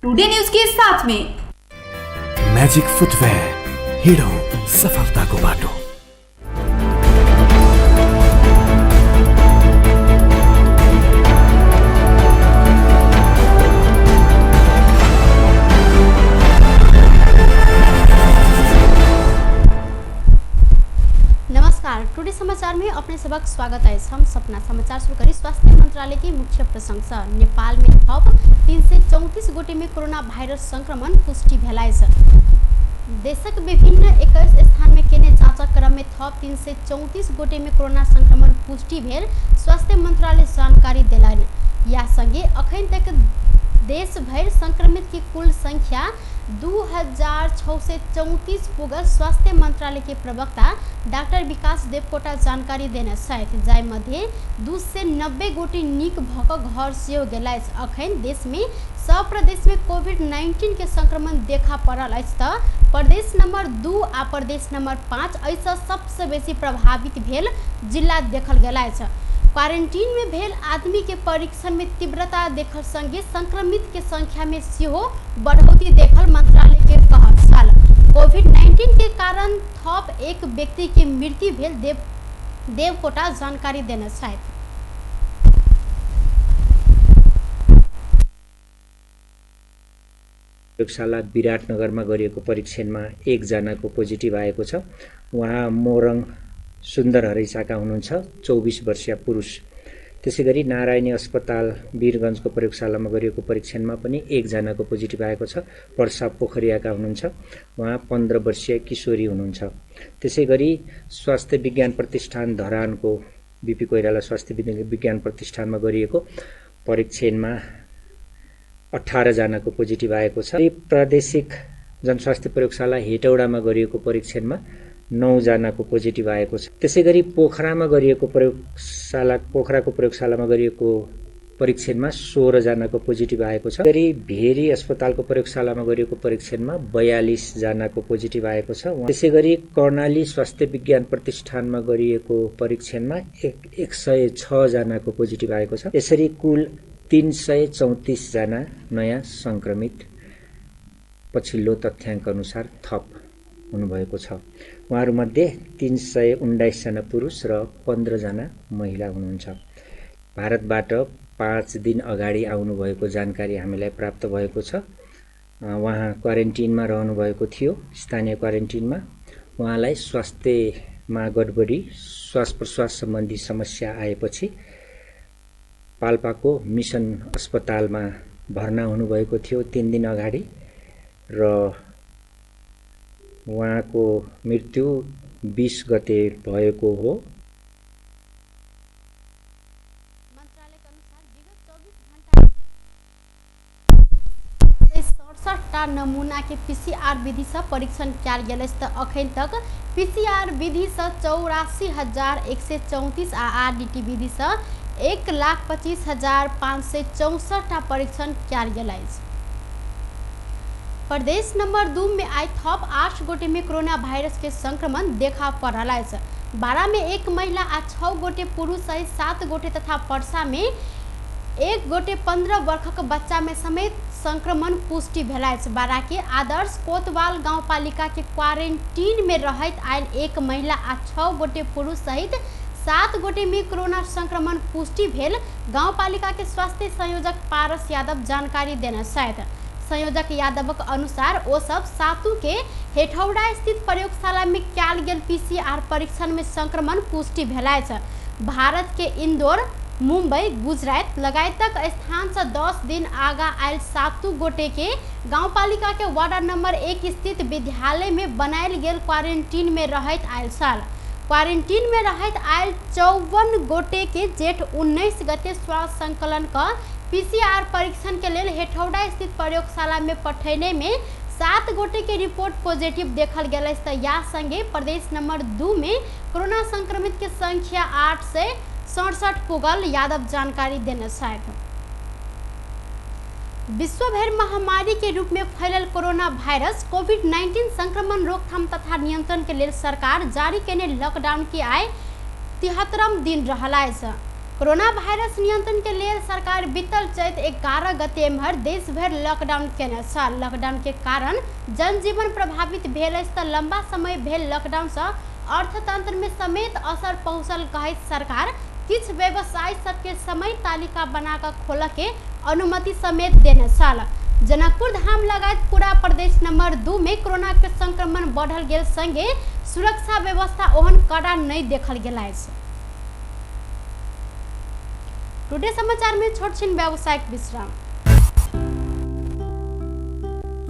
Today news के साथ में। म्याजिक फुटवेयर, हिँडौँ सफलताको बाटो। नमस्कार, टुडे समाचार में अपने सबक स्वागत है। हम सपना समाचार शुरू करी स्वास्थ्य मंत्रालय की मुख्य प्रशंसा। नेपाल में थप 334 गोटे में कोरोना वायरस संक्रमण पुष्टि भेल अछि। देशक विभिन्न 21 स्थान में केने जांचक क्रम में थप 334 गोटे में कोरोना संक्रमण पुष्टि भेल स्वास्थ्य मंत्रालय जानकारी देलनि। या संगे अखन तक देश भरि संक्रमित की कुल संख्या 2634 पुगल स्वास्थ्य मंत्रालय के प्रवक्ता डाक्टर विकास देवकोटा जानकारी देने छथि। जाहि मध्ये 290 गोटे नीक भऽ कऽ घर सेहो गेल अछि। अखन देश में सब प्रदेश में कोविड-19 के संक्रमण देखा पड़ल अछि तऽ प्रदेश नंबर 2 आ प्रदेश नंबर 5 एहिसँ सबसँ बेसी प्रभावित भेल जिला देखल गेल अछि। क्वारेंटीन में भेल आदमी के परीक्षण में तीव्रता देखल संगे संक्रमित के संख्या में सेहो बढ़ोतरी देखल मंत्रालय के कहब छल। कोविड-19 के कारण थप एक व्यक्ति के मृत्यु भेल देवकोटा जानकारी देने छथि। प्रयोगशाला विराटनगरमा गरिएको परीक्षणमा एकजनाको पोजिटिभ आएको छ। उहाँ मोरङ सुन्दर हरैसाका हुनुहुन्छ, 24 वर्षीय पुरुष। त्यसैगरी नारायणी अस्पताल वीरगञ्जको प्रयोगशालामा गरिएको परीक्षणमा पनि एकजनाको पोजिटिभ आएको छ। पर्सा पोखरियाका हुनुहुन्छ, उहाँ 15 वर्षीय किशोरी हुनुहुन्छ। त्यसैगरी स्वास्थ्य विज्ञान प्रतिष्ठान धरानको बीपी कोइराला स्वास्थ्य विज्ञान प्रतिष्ठानमा गरिएको परीक्षणमा 18 जनाको पोजिटिभ आएको छ। प्रादेशिक जनस्वास्थ्य प्रयोगशाला हेटौडामा गरिएको परीक्षणमा 9 जनाको पोजिटिभ आएको छ। त्यसैगरी पोखरामा गरिएको प्रयोगशाला पोखराको प्रयोगशालामा गरिएको परीक्षणमा 16 जनाको पोजिटिभ आएको छ। गरी भेरी अस्पतालको प्रयोगशालामा गरिएको परीक्षणमा 42 जनाको पोजिटिभ आएको छ। त्यसैगरी कर्णाली स्वास्थ्य विज्ञान प्रतिष्ठानमा गरिएको परीक्षणमा 106 जनाको पोजिटिभ आएको छ। यसरी कुल 334 जना नयाँ संक्रमित पछिल्लो तथ्याङ्क अनुसार थप हुनुभएको छ। उहाँहरूमध्ये 319 जना पुरुष र 15 जना महिला हुनुहुन्छ। भारतबाट 5 दिन अगाडि आउनुभएको जानकारी हामीलाई प्राप्त भएको छ। उहाँ क्वारेन्टिनमा रहनुभएको थियो, स्थानीय क्वारेन्टिनमा। उहाँलाई स्वास्थ्यमा गडबडी, श्वास प्रश्वास सम्बन्धी समस्या आएपछि पाल्पाको मिसन अस्पतालमा भर्ना हुनुभएको थियो 3 दिन अगाडि र उहाँको मृत्यु 20 गते भएको हो। मंत्रालय के अनुसार विगत 24 घंटा 67 टा नमूना के पीसीआर विधि से परीक्षण कयल गेल अछि तऽ अखन तक पीसीआर विधि से 84,134 आ आरडीटी विधि से 1,25,564 टा परीक्षण कयल गेल अछि। प्रदेश नंबर 2 में आइ थप 8 गोटे में कोरोना वायरस के संक्रमण देखा पड़ल अछि। 12 में एक महिला आ 6 गोटे पुरुष सहित 7 गोटे तथा परसा में 1 गोटे 15 वर्षक बच्चा में समेत संक्रमण पुष्टि भेल अछि। 12 के आदर्श कोतवाल गाउँपालिका के क्वारेंटीन में रहैत आयल एक महिला आ 6 गोटे पुरुष सहित 7 गोटे में कोरोना संक्रमण पुष्टि भेल गाउँपालिका के स्वास्थ्य संयोजक पारस यादव जानकारी देने छथि। संयोजक यादवक अनुसार ओ सब सातु के हेठौड़ा स्थित प्रयोगशाला में कयल गेल पीसीआर परीक्षण में संक्रमण पुष्टि भेल अछि। भारत के इंदौर, मुंबई, गुजरात लगायतक स्थान से 10 दिन आगा आयल सातु गोटे के गाउँपालिका के वार्ड नंबर 1 स्थित विद्यालय में बनायल गेल क्वारेंटीन में रहैत आयल छल। क्वारेंटीन में रहैत आयल 54 गोटे के जेठ 19 गते स्वास्थ्य संकलन क पीसीआर परीक्षण के लेल हेठौड़ा स्थित प्रयोगशाला में पठेने में 7 गोटे के रिपोर्ट पॉजिटिव देखल गेल अछि। तऽ या संगे प्रदेश नंबर 2 में कोरोना संक्रमित के संख्या 867 पुगल यादव जानकारी देने छथि। विश्वभर महामारी के रूप में फैलल कोरोना वायरस कोविड-19 संक्रमण रोकथाम तथा नियंत्रण के लेल सरकार जारी केने लॉकडाउन के आइ 73 दिन रहल अछि। कोरोना वायरस नियंत्रण के लेल सरकार बीतल चैत 11 गते एम्हर देश भरि लॉकडाउन केने छल। लॉकडाउन के कारण जनजीवन प्रभावित भेल अछि त लंबा समय भेल लॉकडाउन सँ अर्थतंत्र में समेत असर पहुँचल कहैत सरकार किछु व्यवसाय सबके समय तालिका बना कऽ खोलऽ के अनुमति समेत देने छल। जनकपुर धाम लगायत पूरा प्रदेश नंबर 2 में कोरोना के संक्रमण बढ़ल गेल संगे सुरक्षा व्यवस्था ओहन कड़ा नहीं देखल गेल अछि। टुडे समाचार में छोट छिन व्यावसायिक विश्राम।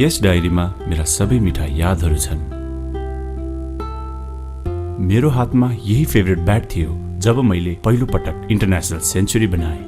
यस डायरीमा मेरा सबै मिठा यादहरू छन्। मेरो हातमा यही फेभरेट ब्याट थियो जब मैले पहिलो पटक इन्टरनेसनल सेन्चुरी बनाएँ।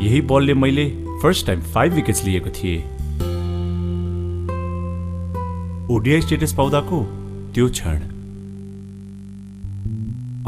यही बलले मैले फर्स्ट टाइम 5 विकेट्स लिएको थिएँ। ओडिआई स्टेटस पाउँदाको त्यो क्षण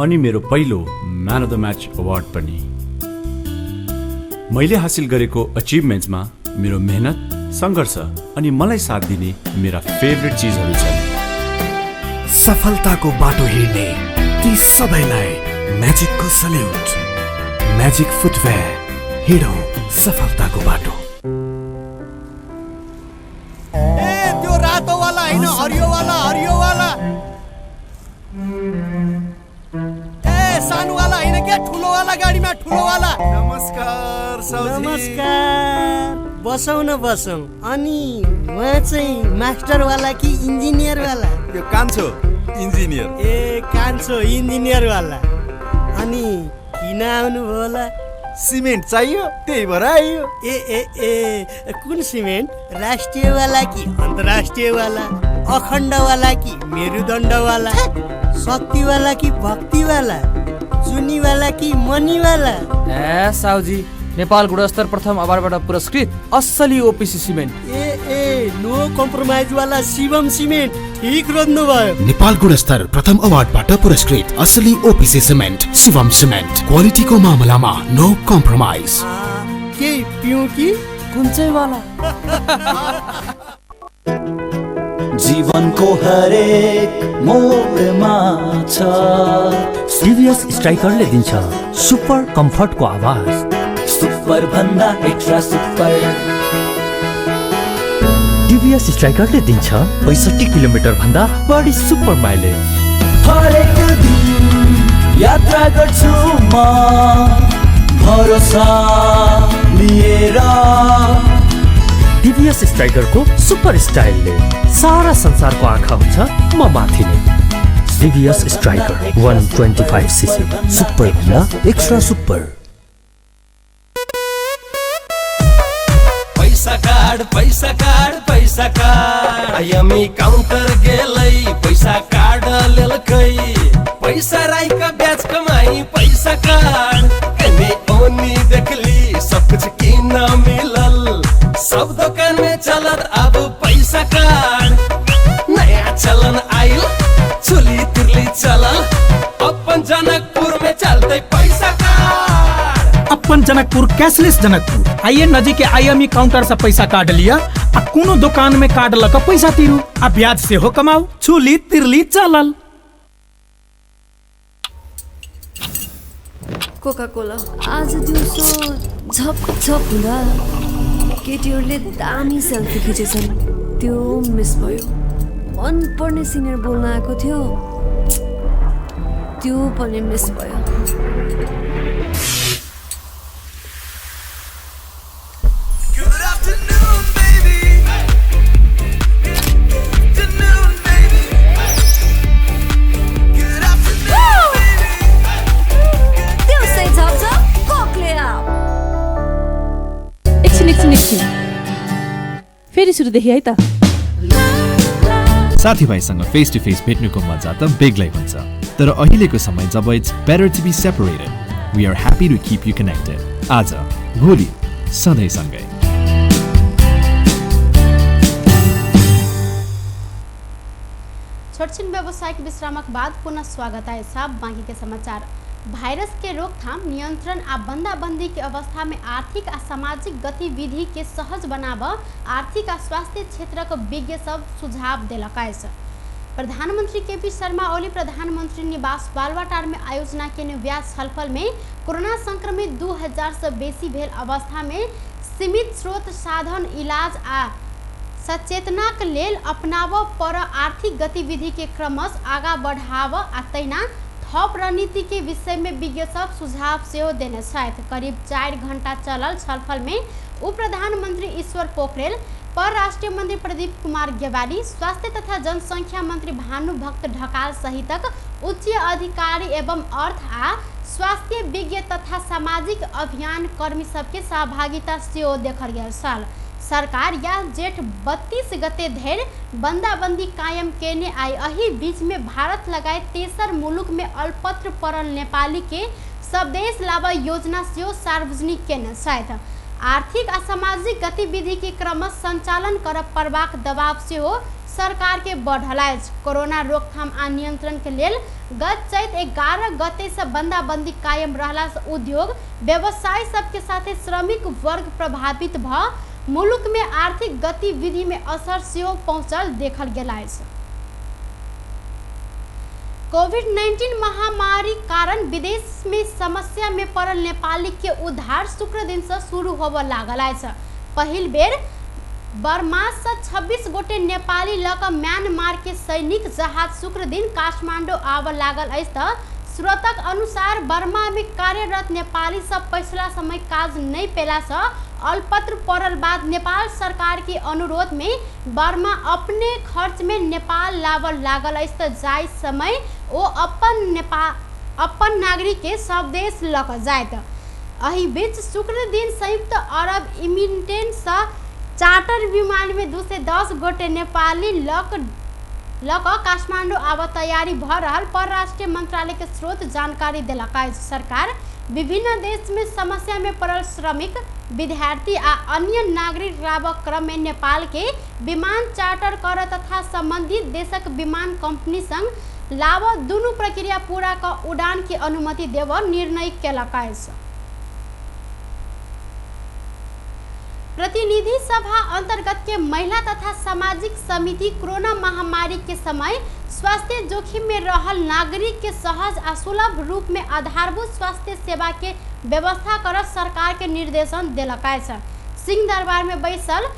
अनि मेरो पहिलो man of the match award पनि। मैले हासिल गरेको अचिभमेन्ट्समा मेरो मेहनत, सङ्घर्ष अनि मलाई साथ दिने मेरा फेभरेट चिजहरू छन्। सफलताको बाटो हिँड्ने ती सबैलाई म्याजिकको सल्युट। म्याजिक फुटवेयर, हिँडौँ सफलताको बाटो। ए त्यो रातो वाला हैन, हरियो वाला, हरियो वाला। ए सानो वाला हैन के, ठुलो वाला गाडीमा, ठुलो वाला। नमस्कार साउजी। नमस्कार, बसौँ न बसौँ। अनि उहाँ चाहिँ मास्टर वाला कि इन्जिनियर वाला? यो कान्छो इन्जिनियर। ए कान्छो इन्जिनियर वाला। अनि किन आउनुभयो होला? सिमेन्ट चाहियो, त्यही भएर आइयो। ए ए ए कुन सिमेन्ट? राष्ट्रियवाला कि अन्तर्राष्ट्रियवाला? अखण्डवाला कि मेरुदण्डवाला? शक्तिवाला कि भक्तिवाला? जुनीवाला कि मनीवाला? ए साउजी, नेपाल गुणस्तर प्रथम अवार्डबाट पुरस्कृत असली ओपिसी सिमेन्ट। ए ए नो कम्प्रोमाइज वाला शिवम सिमेन्ट, ठीक रोज्नु भयो। नेपाल गुणस्तर प्रथम अवार्डबाट पुरस्कृत असली ओपिसी सिमेन्ट, शिवम सिमेन्ट। क्वालिटीको मामलामा नो कम्प्रोमाइज। के पिउँ कि कुन चाहिँ वाला? जीवनको हरेक मोडमा छ सिरियस स्ट्राइकरले दिन्छ सुपर कम्फर्टको आवाज। सुपर भन्दा एक्स्ट्रा सुपर। टिभीएस स्ट्राइकरले दिन्छ 65 किलोमिटर भन्दा बढी सुपर माइलेज। हरेक दिन यात्रा गर्छु म भरोसा लिएर। टिभीएस स्ट्राइकरको सुपर स्टाइलले सारा संसारको आँखा हुन्छ म माथि नै। टिभीएस स्ट्राइकर 125 सीसी, सुपर भन्दा एक्स्ट्रा सुपर। पैसा कार्ड, पैसा कार्ड, पैसा कार्ड। आईएमई काउंटर गेलै, पैसा कार्ड लेलकै। पैसा राइका ब्याज कमाई, पैसा कार्ड। कने ओनी देखली सब कुछ किन मिलल, सब दुकान में चलत अब पैसा कार्ड। नया चलन आइल, चुली तिरली चलल, अपन जनकपुर में चलते पैसा कार्ड। अपन जनकपुर कैशलेस जनकपुर। आइए नजीक के आईएमई काउंटर से पैसा कार्ड लिया आ कोनो दुकान में कार्ड लक पैसा तीरू आ ब्याज से हो कमाओ। छुली तिरली चलल। कोका कोला आज दिउँसो झप झप हुँदा केटीहरूले दामी सेल्फी खिचेछन्, त्यो मिस भयो। मनपर्ने सिनियर बोल्न आएको थियो, त्यो पनि मिस भयो। फेरि सुरुदेखि है त। साथीभाइसँग फेस टु फेस भेट्नुको मजा त बेग्लै हुन्छ, तर अहिलेको समय जब it's better to be separated, we are happy to keep you connected. आज भोलि सधैँ सँगै। छोटछिन व्यावसायिक विश्रामक बाद पुनः स्वागत है सब बाकी के समाचार। वायरस के रोकथाम, नियंत्रण आ बंदाबंदी के अवस्था में आर्थिक आ सामाजिक गतिविधि के सहज बनाब आर्थिक आ स्वास्थ्य क्षेत्रक विज्ञ सब सुझाव देलक अछि। प्रधानमन्त्री केपी शर्मा ओली प्रधानमन्त्री निवास बालवाटार में आयोजना केने व्यास छलफल में कोरोना संक्रमित 2000 से बेसी भेल अवस्था में सीमित स्रोत साधन इलाज आ सचेतनाक लेल अपनाब पर आर्थिक गतिविधि के क्रमश आगा बढ़ाव आ तहिना थप रणनीति के विषय में विज्ञ सब सुझाव सेहो देने छथि। करीब 4 घंटा चलल छलफल में उप प्रधानमन्त्री ईश्वर पोखरेल, परराष्ट्र मंत्री प्रदीप कुमार गेवाली, स्वास्थ्य तथा जनसंख्या मंत्री भानुभक्त ढकाल सहितक उच्च अधिकारी एवं अर्थ आ स्वास्थ्य विज्ञ तथा सामाजिक अभियान कर्मी सबके सहभागिता सेहो देखल गेल छल। सरकार या जेठ 32 गते धरि बंदाबंदी कायम केने आई एही बीच में भारत लगायत तेसर मुलुक में अल्पत्र पड़ल नेपाली के स्वदेश लाबय योजना सेहो सार्वजनिक केने छथि। आर्थिक आ सामाजिक गतिविधि के क्रमश संचालन करब पड़बाक दबाव सेहो सरकार के बढ़ल अछि। कोरोना रोकथाम आ नियंत्रण के लेल गत चैत 11 गते से बंदाबंदी कायम रहला से उद्योग व्यवसाय सबके साथे श्रमिक वर्ग प्रभावित भ मुलुक में आर्थिक गतिविधि में असर सेहो पहुंचल देखल गेल अछि। कोविड-19 महामारी कारण विदेश में समस्या में पड़ल नेपाली के उद्धार शुक्र दिन से शुरू होबय लागल अछि। पहिल बेर बर्मा से 26 गोटे नेपाली लऽ कऽ म्यांमार के सैनिक जहाज शुक्र दिन काठमांडू आबय लागल अछि त स्रोतक अनुसार बर्मा में कार्यरत नेपाली सब पछिला समय काज नहि पेला से अल्पत्र पड़ल बाद नेपाल सरकार के अनुरोध में बर्मा अपने खर्च में नेपाल लाबल लागल अछि त जाहि समय ओ अपन नागरिक के स्वदेश लऽ कऽ जायत। एहि बीच शुक्र दिन संयुक्त अरब इमिरेट से चार्टर विमान में 210 गोटे नेपाली लऽ कऽ काठमांडू आबऽ तैयारी भऽ रहल परराष्ट्र मंत्रालय के स्रोत जानकारी देलक अछि। सरकार विभिन्न देश में समस्या में पड़ल श्रमिक, विद्यार्थी आ अन्य नागरिक लाबऽ क्रम में नेपाल के विमान चार्टर कर तथा संबंधित देशक विमान कंपनी संग लाबऽ दुनू प्रक्रिया पूरा कऽ उड़ान के अनुमति देबऽ निर्णय केलक अछि। प्रतिनिधि सभा अंतर्गत के महिला तथा सामाजिक समिति कोरोना महामारी के समय स्वास्थ्य जोखिम में रहल नागरिक के सहज आ सुलभ रूप में आधारभूत स्वास्थ्य सेवा के व्यवस्था कर सरकार के निर्देशन देलक अछि। सिंहदरबार में बैसल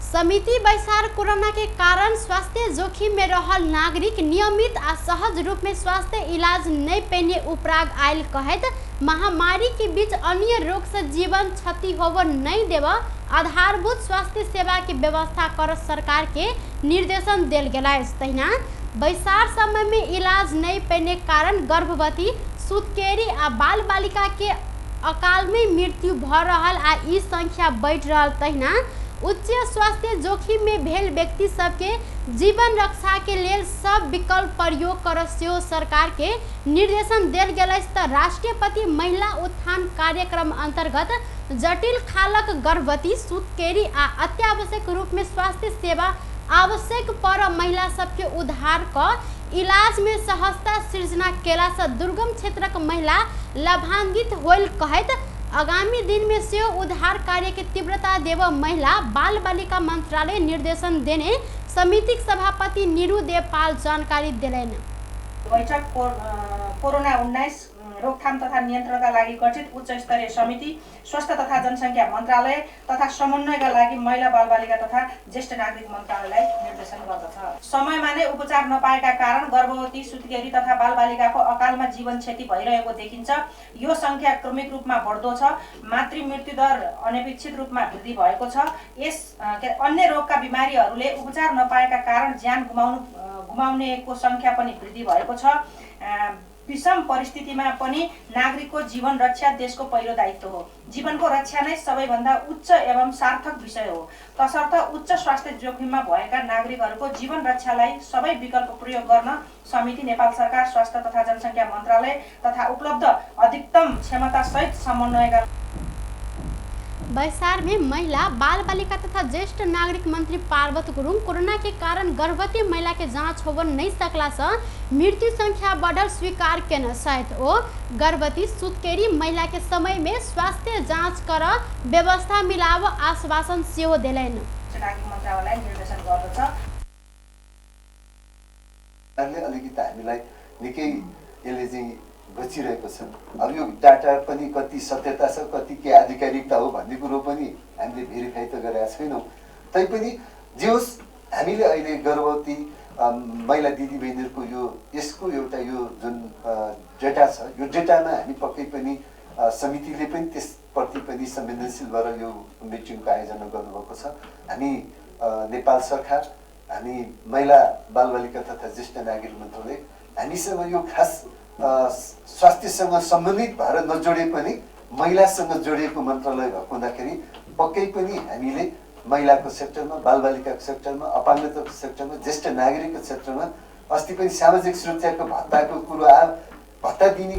समिति बैसार कोरोना के कारण स्वास्थ्य जोखिम में रहल नागरिक नियमित आ सहज रूप में स्वास्थ्य इलाज नहीं पेने उपराग आयल कहैत महामारी के बीच अन्य रोग से जीवन क्षति होब नहीं देव आधारभूत स्वास्थ्य सेवा के व्यवस्था कर सरकार के निर्देशन देल गेल अछि। तहिना बैसार समय में इलाज नहीं पेने कारण गर्भवती, सुतकेरी आ बाल बालिका के अकाल में मृत्यु भ रहल आ ई संख्या बढ़ि रहल तहिना उच्च स्वास्थ्य जोखिम में भेल व्यक्ति सबके जीवन रक्षा के लेल सब विकल्प प्रयोग कर सेहो सरकार के निर्देशन देल गेल अछि। त राष्ट्रपति महिला उत्थान कार्यक्रम अंतर्गत जटिल खालक गर्भवती, सुतकेरी आ अत्यावश्यक रूप में स्वास्थ्य सेवा आवश्यक पर महिला सबके उद्धार क इलाज में सहजता सृजना केला से दुर्गम क्षेत्रक महिला लाभान्वित होल कहैत आगामी दिन में सेहो उद्धार कार्य के तीव्रता देव महिला बाल बालिका मंत्रालय निर्देशन देने समितिक सभापति नीरू देवपाल जानकारी देलनि। बैठक कोरोना 19 रोकथाम तथा नियन्त्रणका लागि गठित उच्च स्तरीय समिति, स्वास्थ्य तथा जनसङ्ख्या मन्त्रालय तथा समन्वयका लागि महिला बालबालिका तथा ज्येष्ठ नागरिक मन्त्रालयलाई निर्देशन गर्दछ। समयमा नै उपचार नपाएका कारण गर्भवती, सुत्केरी तथा बालबालिकाको अकालमा जीवन क्षति भइरहेको देखिन्छ। यो संख्या क्रमिक रूपमा बढ्दो छ। मातृ मृत्युदर अनपेक्षित रूपमा वृद्धि भएको छ। यस अन्य रोगका बिमारीहरूले उपचार नपाएका कारण ज्यान गुमाउनेको संख्या पनि वृद्धि भएको छ। विषम परिस्थितिमा पनि नागरिकको जीवन रक्षा देशको पहिलो दायित्व हो। जीवनको रक्षा नै सबैभन्दा उच्च एवं सार्थक विषय हो। तसर्थ उच्च स्वास्थ्य जोखिममा भएका नागरिकहरूको जीवन रक्षालाई सबै विकल्प प्रयोग गर्न समिति नेपाल सरकार, स्वास्थ्य तथा जनसङ्ख्या मन्त्रालय तथा उपलब्ध अधिकतम क्षमतासहित समन्वयका बैसार में महिला बाल बालिका तथा ज्येष्ठ नागरिक मंत्री पार्वत गुरुङ कोरोना के कारण गर्भवती महिला के जांच होब नहीं सकला से मृत्यु संख्या बढ़ल स्वीकार केने छथि। ओ गर्भवती सुतकेरी महिला के समय में स्वास्थ्य जांच कर व्यवस्था मिलाव आश्वासन सेहो देलनि। नागरिक मन्त्रालयलाई निर्देशन गर्दछ। कारणले अलिकति हामीलाई निकै यसले चाहिँ बचिरहेको छ। अब यो डाटा पनि कति सत्यता छ, कति के आधिकारिकता हो भन्ने कुरो पनि हामीले भेरिफाई त गरेका छैनौँ। तैपनि जे होस्, हामीले अहिले गर्भवती महिला दिदीबहिनीहरूको यो यसको एउटा यो जुन डेटा छ, यो डेटामा हामी पक्कै पनि समितिले पनि त्यसप्रति पनि संवेदनशील भएर यो मिटिङको आयोजना गर्नुभएको छ। हामी नेपाल सरकार, हामी महिला बालबालिका तथा ज्येष्ठ नागरिक मन्त्रालय, हामीसँग यो खास स्वास्थ्यसँग सम्बन्धित भएर नजोडे पनि महिलासँग जोडिएको मन्त्रालय भएको हुँदाखेरि पक्कै पनि हामीले महिलाको सेक्टरमा, बालबालिकाको सेक्टरमा, अपाङ्गताको सेक्टरमा, ज्येष्ठ नागरिकको क्षेत्रमा अस्ति पनि सामाजिक सुरक्षाको भत्ताको कुरो आयो, भत्ता दिने।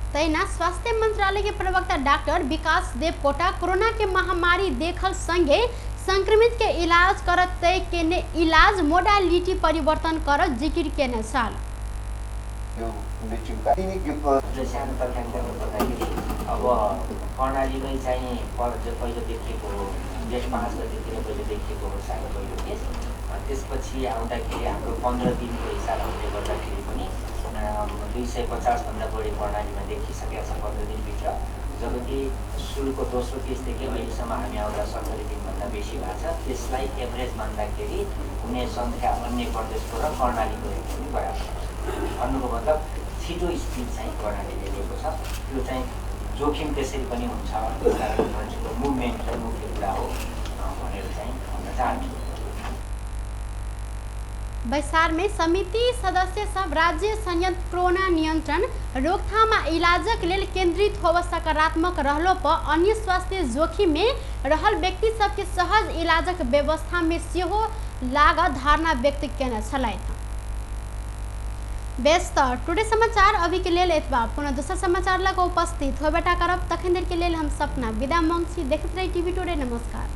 तहिना स्वास्थ्य मंत्रालय के प्रवक्ता डाक्टर विकास देवकोटा कोरोना के महामारी देखल संगे संक्रमित के इलाज कर तय केने इलाज मोडालिटी परिवर्तन कर जिकिर केने साल। सानो तथ्याङ्क गर्दाखेरि अब कर्णालीमै चाहिँ पहिलो देखिएको हो, जेठ 5 गतेतिर पहिलो देखिएको हो सानो पहिलो केस। त्यसपछि आउँदाखेरि हाम्रो 15 दिनको हिसाब हुँदै गर्दाखेरि पनि 250 भन्दा बढी कर्णालीमा देखिसकेका छ 15 दिनभित्र, जबकि सुरुको दोस्रो केसदेखि अहिलेसम्म हामी आउँदा 70 दिनभन्दा बेसी भएको छ। त्यसलाई एभरेज मान्दाखेरि हुने सङ्ख्या अन्य प्रदेशको र कर्णालीको पनि बराबर छ। भन्नुको मतलब छिटो स्पिड चाहिँ कर्णालीले लिएको छ। यो चाहिँ जोखिम त्यसरी पनि हुन्छ, त्यस कारण मान्छेको मुभमेन्ट चाहिँ मुख्य कुरा हो भनेर चाहिँ भन्न चाहन्छु। बैसार में समिति सदस्य सब राज्य संयंत्र कोरोना नियंत्रण रोकथाम आ इलाजक लेल केंद्रित होव सकारात्मक रहलो पर अन्य स्वास्थ्य जोखिम में रहल व्यक्ति सबके सहज इलाजक व्यवस्था में सेहो लागत धारणा व्यक्त केने छलथि। बेस त टुडे समाचार अभी के लेल एतबा। पुनः दोसर समाचार लग उपस्थित होबेटा करब, तखन देर के लेल हम सपना विदा मांग छी। देखैत रही टीवी टुडे। नमस्कार।